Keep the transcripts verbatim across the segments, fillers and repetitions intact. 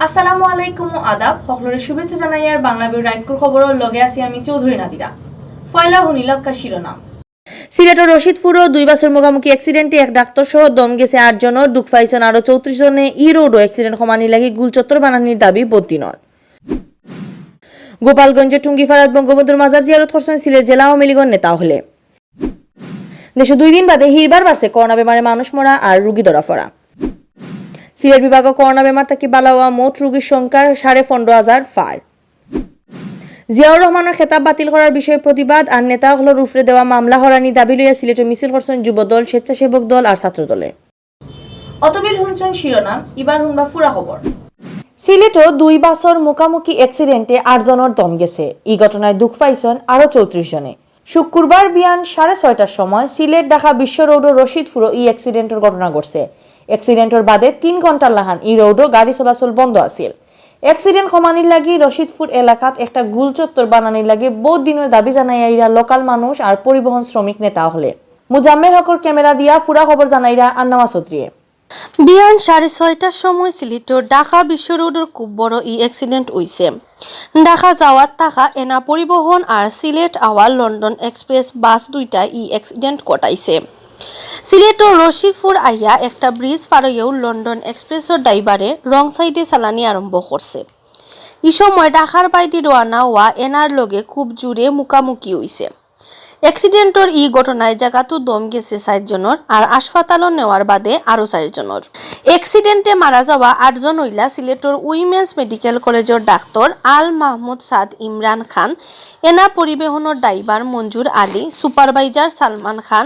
আসসালামু আলাইকুম ও আদাব, হকলরে শুভেচ্ছা জানাইয়ার বাংলা বিউর রাইতকুর খবরর লগে আছি আমি চৌধুরী নাদিরা। পয়লা হুনিলাউক্কা শিরোনাম। সিলেটর রশিদপুরো দুই বাসর মুখামুখি accident-এ এক ডাক্তার সহ দম গেছে আট জনর, দুখ পাইছইন আরো চৌত্রিশ জনে। ই রোডো accident কমানির লাগি গুল চত্বর বানানির দাবি বউত দিনর। গোপালগঞ্জর টুঙ্গিপাড়াত বঙ্গবন্ধুর মাজার জিয়ারত করছইন সিলেট জেলা আওয়ামী লীগর নেতা অকলে। দেশো দুই দিন বাদে হিরবার বাড়ছে করোনা বেমারে মানুষ মরা আর রুগী ধরা পড়া। সিলেট বিভাগো করোনা বেমার থাকি বালা অওয়া মোট রুগীর সংখ্যা সাড়ে পনেরো হাজার পার। জিয়াউর রহমানর খেতাব বাতিল করার বিষয়ে প্রতিবাদ আর নেতা অকলর উপরে দেওয়া মামলা হরানি দাবি লইয়া সিলেটো মিছিল করছইন যুবদল, স্বেচ্ছাসেবক দল আর ছাত্রদলে। অতবিল হুনছইন শিরোনাম, ইবার হুনবা পুরা খবর। সিলেটো দুই বাসর মুখামুখি accident-এ আট জনর দম গেছে। ই ঘটনায় দুখ পাইছইন আরো চৌত্রিশ জনে। শুক্রবার বিয়ান সাড়ে ছয়টার সময় সিলেট ঢাকা বিশ্ব রোডো রশিদপুরো ই accident-র ঘটনা ঘটছে। Accident-র বাদে তিন ঘন্টার লাখান ই রোডো গাড়ি চলাচল বন্ধ আছিল। Accident কমানির লাগি রশিদপুর এলাকাত একটা গুল চত্বর বানানির লাগি বউত দিনর দাবি জানাই আইরা local মানুষ আর পরিবহন শ্রমিক নেতা অকলে। মুজাম্মেল হকর camera দিয়া পুরা খবর জানাইরা আন্নামা চৌধুরীয়ে। বিয়ান সাড়ে ছয়টার সময় সিলেটর ঢাকা বিশ্ব রোডর খুব বড় ই accident অইছে। ঢাকা যাওয়াত থাকা এনা পরিবহন আর Sylhet our London express bus দুইটা ই accident ঘটাইছে। সিলেটর রশিদপুর আইয়া একটা bridge পার অইয়াউ লন্ডন এক্সপ্রেসর driver-এ wrong side-এ চালানি আরম্ভ করছে। ই সময় ঢাকার বাইদি রওয়ানা অওয়া এনার লগে খুব জুরে মুখামুখি অইছে। Accident-র ই ঘটনায় জাগাতউ দম গেছে চাইর জনর, আর হাসপাতালো নেওয়ার বাদে আরো চাইর জনর। Accident-এ মারা যাওয়া আট জন অইলা সিলেটর উইমেন্স মেডিকেল কলেজর ডাক্তার আল মাহমুদ সাদ ইমরান খান, এনা পরিবহনর driver মঞ্জুর আলী, supervisor সালমান খান,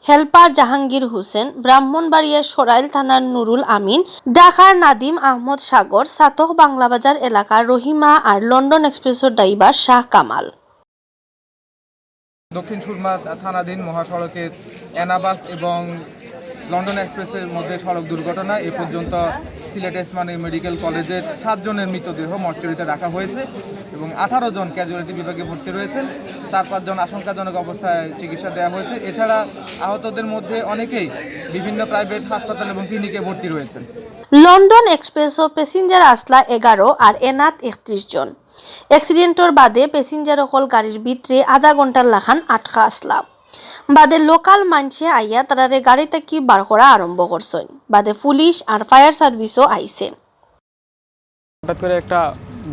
helper জাহাঙ্গীর হোসেন, ব্রাহ্মণবাড়িয়া সরাইল থানার নুরুল আমিন, ঢাকার নাদিম আহমদ সাগর, ছাতক বাংলাবাজার এলাকার রহিমা আর লন্ডন এক্সপ্রেসর driver শাহ কামাল। দক্ষিণ সুরমা থানাধীন মহাসড়কের এনাবাস এবং লন্ডন এক্সপ্রেসের মধ্যে সড়ক দুর্ঘটনা। এ পর্যন্ত সিলেট ওসমানী মেডিকেল কলেজের সাত জনের মৃতদেহ মর্চুরিতে রাখা হয়েছে এবং আঠারো জন ক্যাজুয়ালিটি বিভাগে ভর্তি রয়েছেন। চার পাঁচজন আশঙ্কাজনক অবস্থায় চিকিৎসা দেওয়া হয়েছে। এছাড়া আহতদের মধ্যে অনেকেই বিভিন্ন প্রাইভেট হাসপাতাল এবং ক্লিনিকে ভর্তি রয়েছেন। লন্ডন এক্সপ্রেসো passenger আছলা এগারো আর এনাত একত্রিশ জন। Accident-র বাদে passenger অকল গাড়ির ভিতরে আধা ঘন্টার লাখান আটকা আছলা। বাদে local মানষে আইয়া তারারে গাড়ি থাকি বার করা আরম্ভ করছইন। বাদে পুলিশ আর fire service-ও আইছে। হঠাৎ করে একটা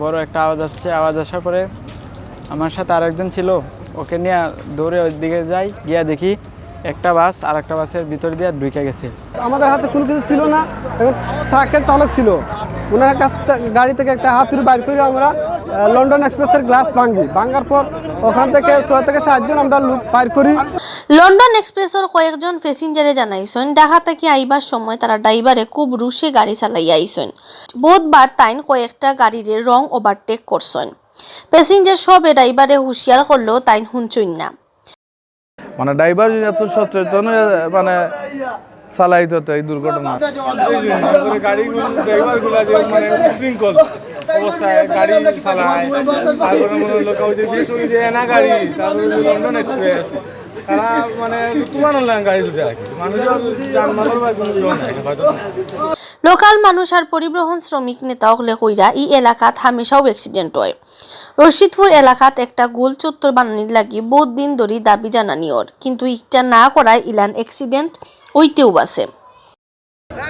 বড় একটা আওয়াজ আসছে, আওয়াজ আসার পরে আমার সাথে আরেকজন ছিল, ওকে নিয়ে দৌড়ে ওই দিকে যাই, গিয়া দেখি একটা বাস আর একটা বাসের ভিতর দিয়া ঢুকে গেছে। আমাদের হাতে কোনো কিছু ছিল না, এবং ট্রাকের চালক ছিল, ওনার কাছ থে-, গাড়ি থেকে একটা হাতুড়ি বাইর করি আমরা, আহ, লন্ডন এক্সপ্রেসের গ্লাস ভাঙি। ভাঙার পর ওখান থেকে ছয় থেকে সাতজন আমরা লোক বাইর করি। লন্ডন এক্সপ্রেসর কয়েকজন passenger-এ জানাইছইন, ঢাকা থাকি আইবার সময় তারা driver-এ খুব রুশে গাড়ি চালাইয়া আইছইন। বুধবার তাইন কয়েকটা গাড়িরে wrong overtake করছইন। Passenger সবে driver-এ হুঁশিয়ার করলেও তাইন হুনছইন না। মানে driver যদি এত সচেতন হয়ে মানে চালাইতো তো এই দুর্ঘটনা। এই যে তারপরে গাড়িগুলো, driver গুলা যে মানে উশৃঙ্খল অবস্থায় গাড়ি চালায়, তারপরে মনে হলো কাউ যে বিশেষ করে যে এনা গাড়ি, তারপরে যে লন্ডন এক্সপ্রেস, তারা মানে তুমান online গাড়ি ছুটে আর কি। মানুষের জানমালের বা কোনো ইয়ে নাই, হয়তো। Local মানুষ আর পরিবহন শ্রমিক নেতা অকলে কইরা ই এলাকাত হামেশাউ accident অয়। রশিদপুর এলাকাত একটা গোল চত্বর বানানির লাগি বউত দিন ধরি দাবি জানানি অর, কিন্তু ইটা না করায় ইলান accident অইতেউ আছে।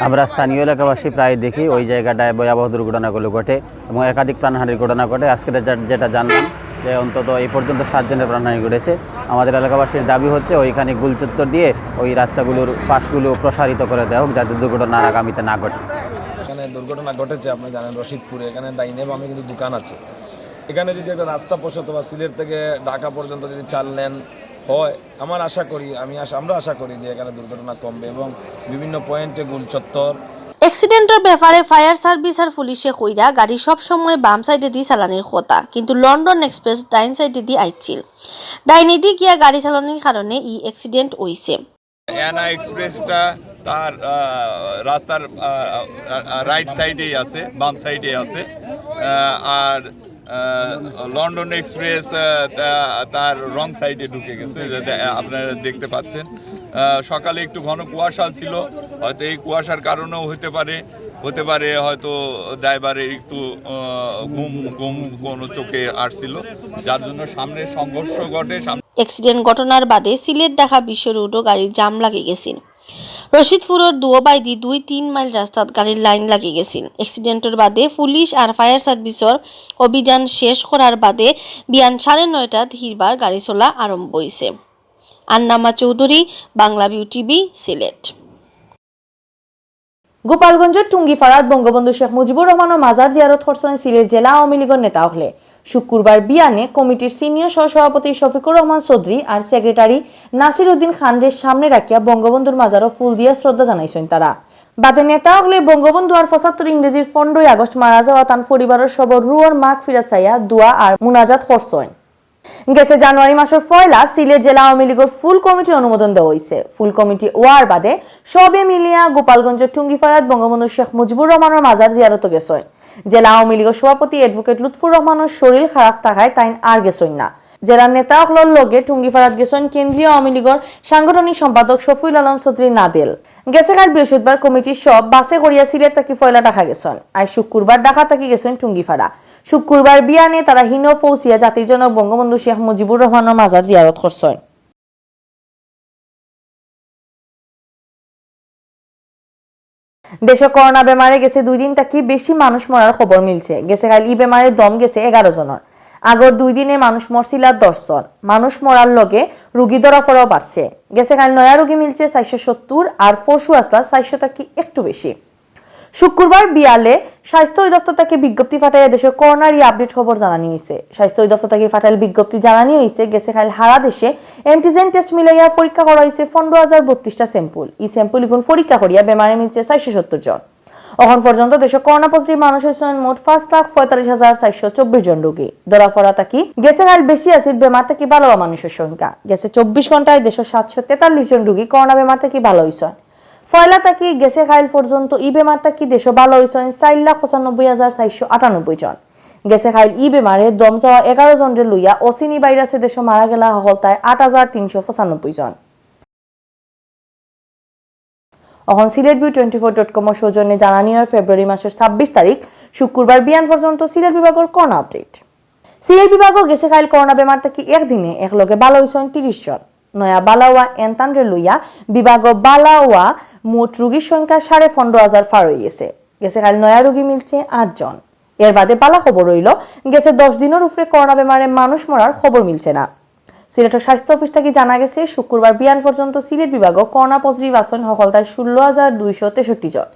আমরা স্থানীয় এলাকাবাসী প্রায় দেখি ওই জায়গাটায় ভয়াবহ দুর্ঘটনাগুলো ঘটে এবং একাধিক প্রাণহানির ঘটনা ঘটে। আজকে যা-, যেটা জানলাম যে অন্তত এই পর্যন্ত সাতজনের প্রাণহানি ঘটেছে। আমাদের এলাকাবাসীর দাবি হচ্ছে ওইখানে গুলচত্বর দিয়ে ওই রাস্তাগুলোর পাশগুলো প্রসারিত করে দেওয়া হোক, যাতে দুর্ঘটনা আর আগামীতে না ঘটে। এখানে দুর্ঘটনা ঘটেছে, আপনি জানেন, রশিদপুরে। এখানে ডাইনে বামে কিন্তু দোকান আছে। এখানে যদি একটা রাস্তা প্রশস্ত বা সিলেট থেকে ঢাকা পর্যন্ত যদি চার লেন হয়, আমার আশা করি, আমি আশা, আমরা আশা করি যে এখানে দুর্ঘটনা কমবে এবং বিভিন্ন পয়েন্টে গুলচত্বর। Accident-র ব্যাপারে fire service আর পুলিশে কইরা গাড়ি সব সময় বাম সাইডেদি চালানির কথা, কিন্তু লন্ডন এক্সপ্রেস ডাইন সাইডেদি আইছিল। ডাইনেদি গিয়া গাড়ি চালানির কারণে ই accident অইছে। এনা এক্সপ্রেসটা তার, আহ, রাস্তার, আহ, আহ, আহ, রাইট সাইডেই আছে, বাম সাইডে আছে। আহ, আর, আহ, লন্ডন এক্সপ্রেস, আহ, তা-, তার রং সাইডে ঢুকে গেছে, যেটা আপনারা দেখতে পাচ্ছেন। আহ, সকালে একটু ঘন কুয়াশা ছিল, হয়তো এই কুয়াশার কারণেও হতে পারে। হতে পারে হয়তো ড্রাইভারের একটু আহ, ঘুম ঘুম কোনো চোখে আসছিল, যার জন্য সামনে সংঘর্ষ ঘটে। সামনে অ্যাক্সিডেন্ট ঘটনার বাদে সিলেট ঢাকা বিশ্ব রোডও গাড়ির জাম লাগি গেছিল। রশিদপুরর দুয়োবায়দি দুই তিন মাইল রাস্তাত গাড়ির লাইন লাগি গেছিল। অ্যাক্সিডেন্টর বাদে পুলিশ আর ফায়ার সার্ভিসর অভিযান শেষ করার বাদে বিয়ান সাড়ে নয়টাত হিরবার গাড়ি চলা আরম্ভ হইছে। আন্নামা চৌধুরী, বাংলা ভিউ টিভি, সিলেট। গোপালগঞ্জর টুঙ্গিপাড়াত বঙ্গবন্ধু শেখ মুজিবুর রহমানর মাজার জিয়ারত করছইন সিলেট জেলা আওয়ামী লীগর নেতা অকলে। শুক্রবার বিয়ানে কমিটির সিনিয়র সহসভাপতি শফিকুর রহমান চৌধুরী আর সেক্রেটারি নাসির উদ্দিন খানরে সামনে রাখিয়া বঙ্গবন্ধুর মাজারো ফুল দিয়া শ্রদ্ধা জানাইছইন তারা। বাদে নেতা অকলে বঙ্গবন্ধু আর পঁচাত্তর ইংরেজির পনেরোই আগস্ট মারা যাওয়া তান পরিবারর সবর রুহর মাগফিরাত চাইয়া দোয়া আর মুনাজাত করছইন। গেছে জানুয়ারি মাসর পয়লা সিলেট জেলা আওয়ামী লীগর ফুল কমিটির অনুমোদন দেওয়া হইছে। ফুল কমিটি ওয়ার বাদে সবে মিলিয়া গোপালগঞ্জর টুঙ্গিপাড়াত বঙ্গবন্ধু শেখ মুজিবুর রহমানর মাজার জিয়ারতো গেছইন। জেলা আওয়ামী লীগর সভাপতি অ্যাডভোকেট লুৎফুর রহমানর শরীর খারাপ থাকায় তাইন আর গেছইন না। জেলার নেতা অকলর লগে টুঙ্গিপাড়াত গেছইন কেন্দ্রীয় আওয়ামী লীগর সাংগঠনিক সম্পাদক শফিউল আলম চৌধুরী নাদেল। গেছে কাইল বৃহস্পতিবার কমিটির সব বাসে করিয়া সিলেট থাকি পয়লা ঢাকা গেছইন। আইজ শুক্রবার ঢাকা থাকি গেছইন টুঙ্গিপাড়া। শুক্রবার বিয়ানে তারা হিনো পৌঁছিয়া জাতির জনক বঙ্গবন্ধু শেখ মুজিবুর রহমানর মাজার জিয়ারত করছইন। দেশো করোনা বেমারে গেছে দুই দিন থাকি বেশি মানুষ মরার খবর মিলছে। গেছে কাইল ই বেমারে দম গেছে এগারো জনর। আগর দুই দিনে মানুষ মরছিলা দশ জন। মানুষ মরার লগে রুগী ধরা পড়াও বাড়ছে। গেছে কাইল নয়া রুগী মিলছে চারশো সত্তর, আর পরশু আসলা চারশো থাকি একটু বেশি। শুক্রবার বিয়ালে স্বাস্থ্য অধিদপ্তর থাকি বিজ্ঞপ্তি পাঠাইয়া দেশর করোনার ই আপডেট খবর জানানি হইছে। স্বাস্থ্য অধিদপ্তর থাকি পাঠাইল বিজ্ঞপ্তি জানানি হইছে, গেছে কাইল হারা দেশে অ্যান্টিজেন টেস্ট মিলাইয়া পরীক্ষা করা হইছে পনেরো হাজার বত্রিশটা স্যাম্পল। ই স্যাম্পল ইগুন পরীক্ষা করিয়া বেমারে মিলছে চারশো সত্তর জন। অখন পর্যন্ত দেশো করোনা পজিটিভ মানুষ হইছইন মোট পাঁচ লাখ পঁয়তাল্লিশ হাজার চারশো চব্বিশ জন রোগী। ধরা পড়া থাকি গেছে কাইল বেশি আছিল বেমার থাকি ভালা অওয়া মানুষর সংখ্যা। গেছে চব্বিশ ঘন্টায় দেশো সাতশো তেতাল্লিশ জন রোগী করোনা বেমার থাকি ভালা হইছইন। পয়লা থাকি গেছে কাইল পর্যন্ত ই বেমার থাকি দেশো ভালা হইছইন চার লাখ পঁচানব্বই হাজার চারশো আটানব্বই জন। গেছে কাইল ই বেমারে দম যাওয়া এগারো জনরে লইয়া অচিনি ভাইরাসে দেশো মারা গেলা হকলতায় আট হাজার তিনশো পঁচানব্বই জন। অখন Sylhet view twenty four dot কমর সৌজন্যে জানানি অর ফেব্রুয়ারি মাসর ছাব্বিশ তারিখ শুক্রবার বিয়ান পর্যন্ত সিলেট বিভাগর করোনা আপডেট। সিলেট বিভাগও গেছে কাইল করোনা বেমার থাকি একদিনে একলগে ভালা হইছইন তিরিশ জন। নয়া ভালা হওয়া এনতানরে লইয়া বিভাগও ভালা হওয়া মোট রুগীর সংখ্যা সাড়ে পনেরো হাজার পার হই গেছে। গেছে কাইল নয়া রুগী মিলছে আট জন। এর বাদে ভালা খবর হইল, গেছে দশ দিনর উপরে করোনা বেমারে মানুষ মরার খবর মিলছে না। সিলেটর স্বাস্থ্য অফিস থাকি জানা গেছে, শুক্রবার বিয়ান পর্যন্ত সিলেট বিভাগও করোনা পজিটিভ আছইন হকলতায় ষোলো হাজার দুইশো তেষট্টি জন।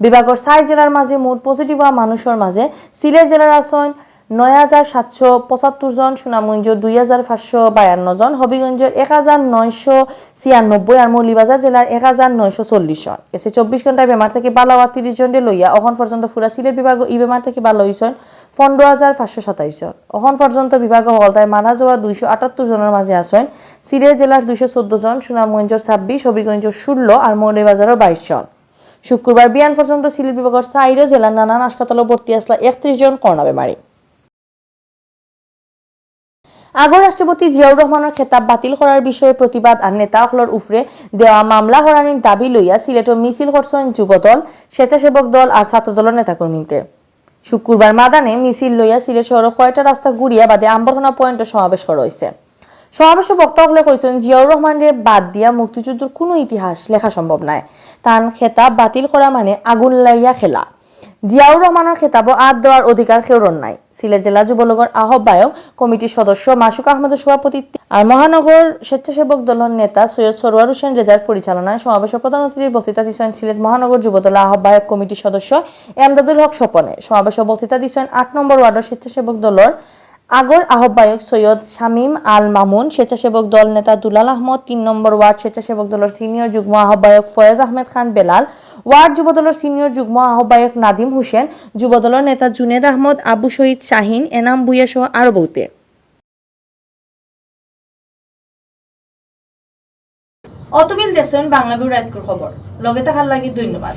বিভাগর চার জেলার মাঝে মোট পজিটিভ হওয়া মানুষর মাঝে সিলেট জেলার আছইন নয় হাজার সাতশো পঁচাত্তর জন, সুনামগঞ্জর দুই হাজার পাঁচশো বায়ান্ন জন, হবিগঞ্জর এক হাজার নয়শো ছিয়ানব্বই আর মৌলভীবাজার জেলার এক হাজার নয়শো চল্লিশ জন। গেছে চব্বিশ ঘন্টায় বেমার থাকি ভালা হওয়া তিরিশ জনরে লইয়া অখন পর্যন্ত পুরা সিলেট বিভাগও ই বেমার থাকি ভালা হইছইন পনেরো হাজার পাঁচশো সাতাইশ জন। অখন পর্যন্ত বিভাগও হকলতায় মারা যাওয়া দুইশো আটাত্তর জনর মাঝে আছইন সিলেট জেলার দুইশো চৌদ্দ জন, সুনামগঞ্জর ছাব্বিশ, হবিগঞ্জর ষোলো আর মৌলভীবাজারর বাইশ জন। শুক্রবার বিয়ান পর্যন্ত সিলেট বিভাগর চাইরো জেলার নানান হাসপাতালো ভর্তি আছলা একত্রিশ জন করোনা বেমারি। আগর রাষ্ট্রপতি জিয়াউর রহমানর খেতাব বাতিল করার বিষয়ে প্রতিবাদ আর নেতা অকলর উপরে দেওয়া মামলা হরানির দাবি লইয়া সিলেটো মিছিল করছইন যুবদল, স্বেচ্ছাসেবক দল আর ছাত্রদলর নেতাকর্মীতে। শুক্রবার মাদানে মিছিল লইয়া সিলেট শহরর কয়টা রাস্তা ঘুরিয়া বাদে আম্বরখানা পয়েন্টো সমাবেশ করা হইছে। সমাবেশো বক্তা অকলে কইছইন, জিয়াউর রহমানরে বাদ দিয়া মুক্তিযুদ্ধর কুনু ইতিহাস লেখা সম্ভব নায়। তান খেতাব বাতিল করা মানে আগুন লাইয়া খেলা। জিয়াউর রহমানর খেতাবো আত দেওয়ার অধিকার কেউরর নাই। সিলেট জেলা যুবলীগর আহ্বায়ক কমিটির সদস্য মাসুক আহমদর সভাপতিত্বে আর মহানগর স্বেচ্ছাসেবক দলর নেতা সৈয়দ সরোয়ার হোসেন রেজার পরিচালনায় সমাবেশো প্রধান অতিথির বক্তৃতা দিছইন সিলেট মহানগর যুবদলর আহ্বায়ক কমিটির সদস্য এমদাদুল হক স্বপনে। সমাবেশো বক্তৃতা দিছইন আট নম্বর ওয়ার্ডর স্বেচ্ছাসেবক দলর আগর আহ্বায়ক সৈয়দ শামীম আল মামুন, স্বেচ্ছাসেবক দল নেতা দুলাল আহমদ, তিন নম্বর ওয়ার্ড স্বেচ্ছাসেবক দলর সিনিয়র যুগ্ম আহ্বায়ক ফয়েজ আহমেদ খান বেলাল, ওয়ার্ড যুবদলর সিনিয়র যুগ্ম আহ্বায়ক নাদিম হোসেন, যুবদলর নেতা জুনেদ আহমদ, আবু শহীদ শাহিন, এনাম ভুইয়া সহ আরো বউতে। অতবিল দেখছইন বাংলা ভিউ রাইতকুর খবর। লগে থাকার লাগি ধন্যবাদ।